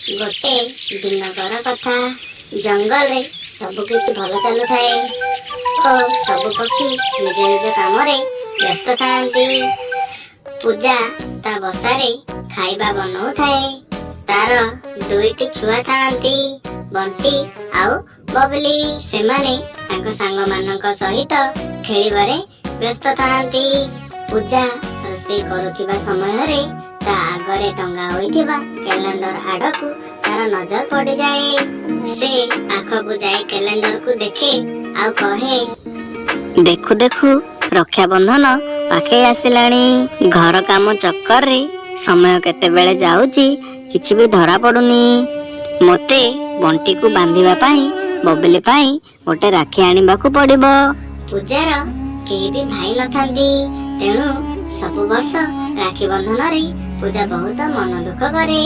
ଗୋଟେ ଦିନକର କଥା। ଜଙ୍ଗଲରେ ସବୁ କିଛି ଭଲ ଚାଲୁଥାଏ ଓ ସବୁ ପକ୍ଷୀ ନିଜ ନିଜ କାମରେ ବ୍ୟସ୍ତ ଥାଆନ୍ତି। ପୂଜା ତା ବସାରେ ଖାଇବା ବନଉଥାଏ। ତାର ଦୁଇଟି ଛୁଆ ଥାଆନ୍ତି, ବଣ୍ଟି ଆଉ ବବଲି। ସେମାନେ ତାଙ୍କ ସାଙ୍ଗମାନଙ୍କ ସହିତ ଖେଳିବାରେ ବ୍ୟସ୍ତ ଥାଆନ୍ତି। ପୂଜା ରୋଷେଇ କରୁଥିବା ସମୟରେ ତା ଆଗରେ ଟଙ୍ଗା ହୋଇଥିବା କ୍ୟାଲେଣ୍ଡର ଆଡକୁ ତାର ନଜର ପଡିଯାଏ। ସେ ପାଖକୁ ଯାଇ କ୍ୟାଲେଣ୍ଡରକୁ ଦେଖେ ଆଉ କହେ, ଦେଖୁ ଦେଖୁ ରକ୍ଷାବନ୍ଧନ ପାଖେଇ ଆସିଲାଣି। ଘର କାମ ଚକ୍କରରେ ସମୟ କେତେବେଳେ ଯାଉଛି, କିଛି ବି ଧରା ପଡୁନି। ମୋତେ ବଣ୍ଟିକୁ ବାନ୍ଧିବା ପାଇଁ, ବବଲି ପାଇଁ ଗୋଟେ ରାକ୍ଷୀ ଆଣିବାକୁ ପଡିବ। ପୂଜାର କେହି ବି ଭାଇ ନଥାନ୍ତି, ତେଣୁ ସବୁ ବର୍ଷ ରାକ୍ଷୀ ବନ୍ଧନରେ ପୂଜା ବହୁତ ମନ ଦୁଃଖ କରେ।